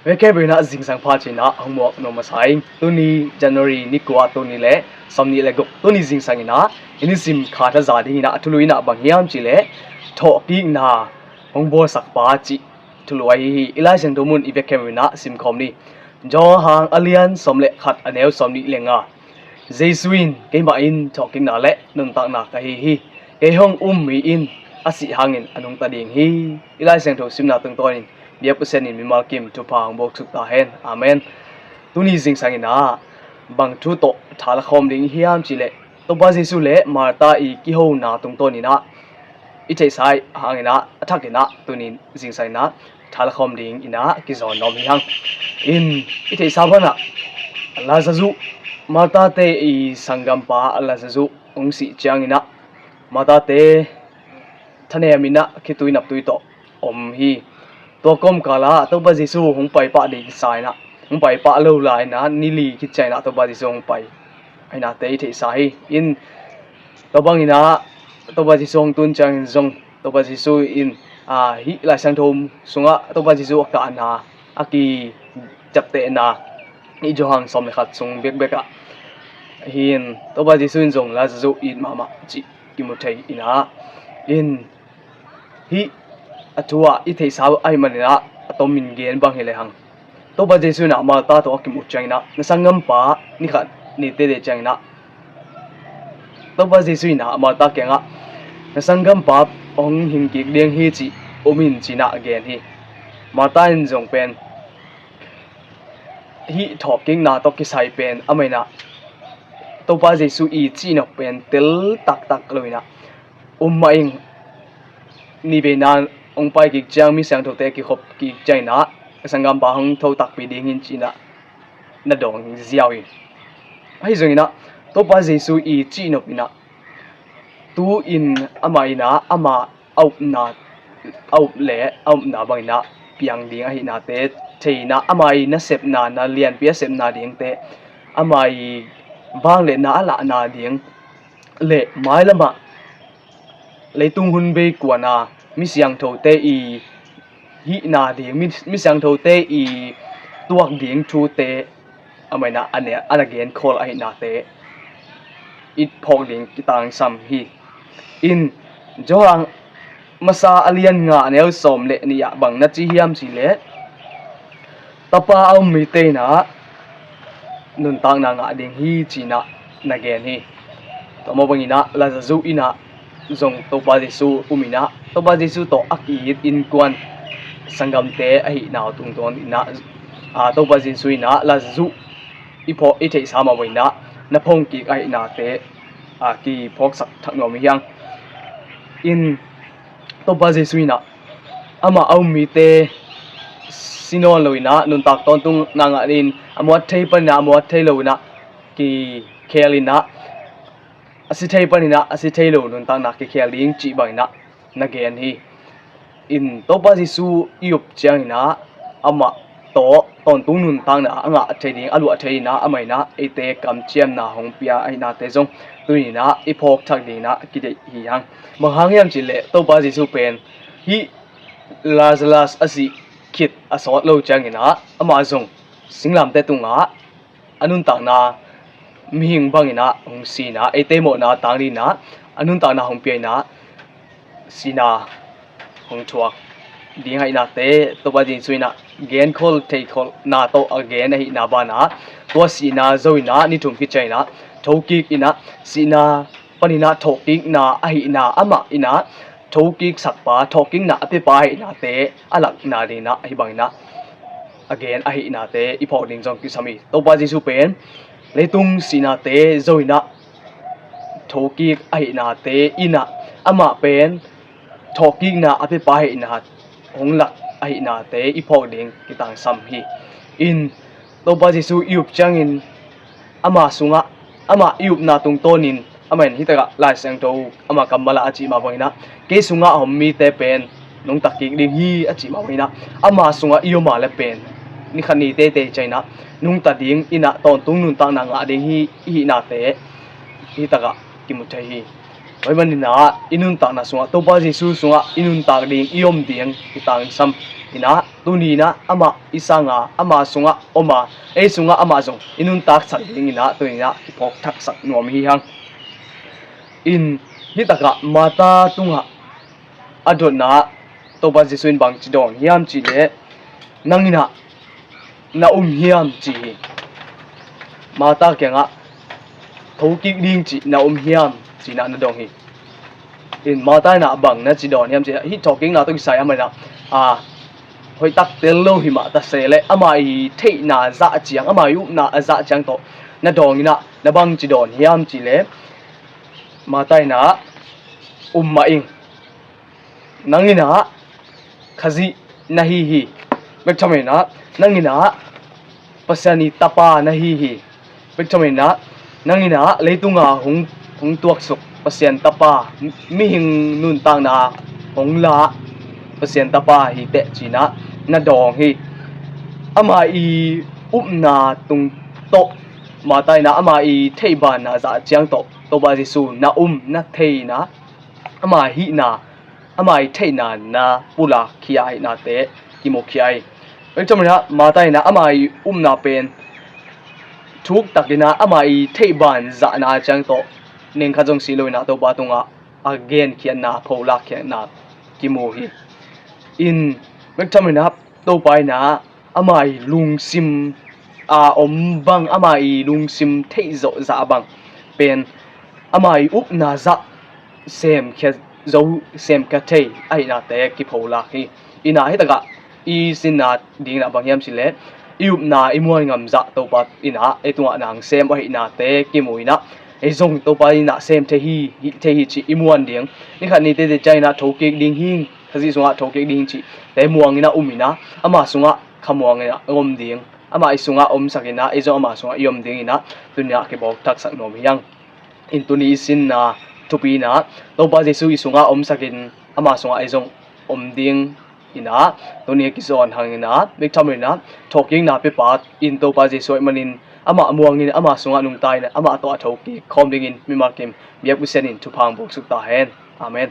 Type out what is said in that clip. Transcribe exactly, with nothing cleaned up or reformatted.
Vekpi in ah zingsang pha ci-in ah hong muak nuam masa ing. Tuni January ni kua, tuni le sawmnih le guk, tuni zingsang in ah i nisim kha thaza ding in ah a thulu in ah bang hiam cih leh thawhkikna hong bawlsak pa cih thulu ahi hi. I Lai Siangtho mun i vekpi in ah simkhawm ni. Johan a lian sawm le khat, a neu sawmnih le nga. Jesu in, "Keimah in thawhkikna le nuntakna ka hi hi. Kei hong um mi in a sih hangin a nungta ding hi." I Lai Siangtho simna tungtawnin biak Pasian in mimal kim thupha hong buak suk ta hen. Amen. Tuni zingsang in ah bang thu tawh tha la khawm ding hiam cih leh, Topa Jesu le Martha i kihona tungtawn in ah i theihsa hang in ah, a thak in ah tuni zingsang in ah tha la khawm ding in ah kizawn nuam hi hang. In, i theihsa bang ah Lazarus, Martha te i sanggampa Lazarus hong sih ciang in ah, Martha te thanem in ah khitui naptui tawh om hi. Tua kawmkal ah Topa Jesu hong pai pah ding sa in ah, hong pai pah lo lai in ah, ni li khit ciang in ah Topa Jesu hong pai ahih nate i theihsa hi. In, tua bang in ah Topa Jesu hong tun ciangin zong, Topa Jesu in, ah, hih Lai Siangtho sungah Topa Jesu a kahna, a kiciaptehna, hih Johan sawm le khat sung bekbek ah hin, Topa Jesu in zong Lazarus it mahmah cih kimu thei in ah, in, hih a thu ah i theihsa ahih manin ah a tomin gen bang hi lehang, Topa Jesu in ah Martha tawh a kimuh ciang in ah, "Na sanggampa ni khat ni teitei ciang in ah," Topa Jesu in ah Martha kiangah, "Na sanggampa hong hing kik ding hi cih um in," ci-in ah a gen hi. Martha in zong pen hih thawhkikna tawh kisai pen amah in ah Topa Jesu i cih nop pen tel taktak lo in ah, "Um mah ing, ni veina hong pai kik ciang, mi siangthote kikhop kik ciang in ah, ka sanggampa hong tho takpi ding hi," ci-in ah na dawng ziau hi. Ahi zongin ah Topa Jesu i cih nop in ah, tu-in amah in ah, amah a upna, a up le a upna bang in ah piang ding ahihnate thei in ah, ama i nasepna, na lianpi a sepna dingte, ama i vangliatna a lahna ding le mailam ah leitung hun bei kuan a mi siangthote i hihna ding, mi, mi siangthote i tuak ding thute amah in ah a ne, a na genkhol ahihnate i phawk ding kitangsam hi. In, Johan masa a lian nga, a neu sawm le nih ah bang na ci hiam cih leh, "Tapa a um mite in ah nuntakna ngah ding hi," ci-in ah na gen hi. Tua mah bangin ah Lazarus in ah zong Topa Jesu um in ah, Topa Jesu tawh a ki-it innkuan sanggamte ahihna tungtawn in ah, a, Topa Jesu in ah Lazarus i phawk, i theihsa mah bangin ah na phong kik ahihnate, a, kiphawksak thak nuam hi hang. In, Topa Jesu in ah amah a um mite si nawn lo in ah, nuntak tawntungna ngah in, a muat thei panin ah a muat thei lo in ah kikhel in ah, a si thei panin ah a si thei lo nuntakna kikhel ding cih bangin ah na gen hi. In, Topa Jesu i up ciangin ah amah tawh tawntung nuntakna a ngah thei ding, a luah thei in ah, amah in ah eite kamciamna hong pia ahihnate zong tuni in ah i phawk thak ding in ah kideih hi hang. Bang hang hiam cih leh, Topa Jesu pen hih Lazarus a sih khit a sawt lo ciangin ah amah zong singlamteh tungah a nuntakna mihing bangin ah hong si in ah, eite mawhna tang dingin ah a nuntakna hong pia in ah, sihna hong thuak ding ahihnate Topa Jesu in ah genkhol theikholhna tawh a gen ahihna banah, tua sihna zo in ah ni thum khit ciangin ah thokik in ah, sihna panin ah thawhkikna ahihna, amah in ah thokik sakpa, thawhkikna a piapa ahihnate a lakna dingin ah hih bangin ah a gen ahihnate i phawk ding zong kisam hi. Topa Jesu pen leitung sihnate zo in ah thokik ahihnate in ah, amah pen thawhkikna a piapa ahihna hong lak ahihnate i phawk ding kitangsam hi. In, Topa Jesu i up ciangin ama sungah, ama i upna tungtawnin, amah in hih takah Lai Siangtho ama kammal ah a cih mah bangin ah, "Kei sungah a om mite pen nungta kik ding hi," a cih mah bangin ah, ama sungah i om a leh pen ni khat ni teitei ciangin ah nungta ding in ah tawntung nuntakna ngah ding hi, i hihnate hih takah kimu thei hi. Tua ahih manin ah i nuntakna sungah, Topa Jesu sungah i nuntak ding, i om ding kitangsam in ah, Tuni-in ah amah i sanga, ama sungah om a, ei sungah amah zong i nuntaksak dingin ah tuni-in ah kiphawk thaksak nuam hi hang. In, hih takah Martha tungah a dotna ah Topa Jesuh in bangci dawn hiam cih leh, "Nang in ah na um hiam?" ci hi. Martha kiangah, "Thokik ding cih na um hiam?" ci-in ah na dong hi. In, Martha in ah bang na ci dawn hiam cih leh, hih thawhkikna tawh kisai amah in ah, a, hoihtak tel lo hi mah ta se leh, ama i theihna zah ciang, ama i upna a zah ciang tawh na dawng in ah, na bangci dawn hiam cih leh, Martha in ah, "Um mah ing. Nang in ah Khazih na hi hi. Bek tham in ah, nang in ah Pasian i Tapa na hi hi. Bek tham in ah, nang in ah leitunga hong, hong tuaksuk Pasian Tapa, mihing nuntakna hong la Pasian Tapa hi teh," ci-in ah na dawng hi. Ama i upna tung tawh, Martha in ah ama i theihbanna zah ciang tawh Topa Jesuh na um, na thei in ah, ama hihna, ama i theihna na pulak khia ahihnate kimu khia hi. Bek tham in ah, Martha in ah ama i upna pen thuktak in ah ama i theihban zahna ciang tawh neng khat zong si lo in ah Topa tungah a genkhiatna, pholak khiatna kimu hi. In, bek tham in ah, Topa in ah ama i lungsim a om bang, ama i lungsim theih zawh zah bang pen ama i upna zah semkhia zo, semkhia thei ahihnate kipholak hi. In ah, hih takah i sinna dingin ah bang hiam cih leh, i upna i muan ngam zah Topa in ah ei tungah na hong sem ahihnate kimu in ah, ei zong Topa in ah sem thei hi, hih thei hi cih i muan ding. Ni khat ni teitei ciangin ah thokik ding hi, Khazih sungah thokik ding cihte muang in ah um in ah, ama sungah khamuang in ah om ding, amah i sungah omsak in ah, ei zong ama sungah i om dingin ah tuni-in ah kiphawk thaksak nuam hi hang. In, tuni i sinna thupi in ah Topa Jesuh i sungah omsak in, ama sungah ei zong om dingin ah tuni a kizawn hang in ah, bek tham in ah, thawhkikna pia pa in Topa Jesuh ahih manin amah muang in, ama sungah nungta in ah, amah tawh a thokik khawm dingin mimal kim biak busen in thupha hong buaksuk ta hen. Amen.